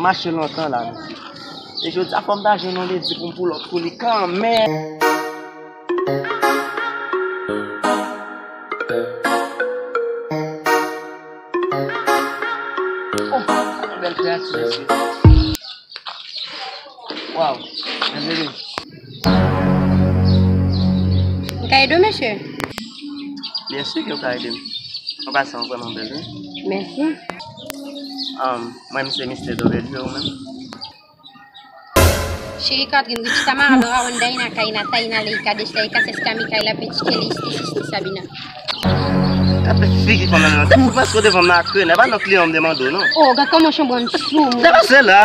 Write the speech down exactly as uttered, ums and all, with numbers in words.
Mache lontan la, mesye. E jodi a fò m ta jwenn yon ledi pou m pull up sou li kanmenm. Oh, yon bèl kreyati, mesye. Waw, mèzanmi. M ka ede w, mesye? Byen si ke w ka ede m. An pasan, w vrèman bèl, wi. Mèsi. Um, mwen, m se mistè W, ou menm? Cheri Catherine, Richie Tamara, Laura, Wanda, Ina, Kaina, Taina, Leika, Desla, Eka, Seska, Mikaela, Petit, Kelly, Isti, Sisti, Sabina. Gade figi fanm nan, non. Depi w pase devan m nan ak René, pa nan kliyan m demande w, non. Oh, gad kòman w chanm rann sou mwen. Depi se la.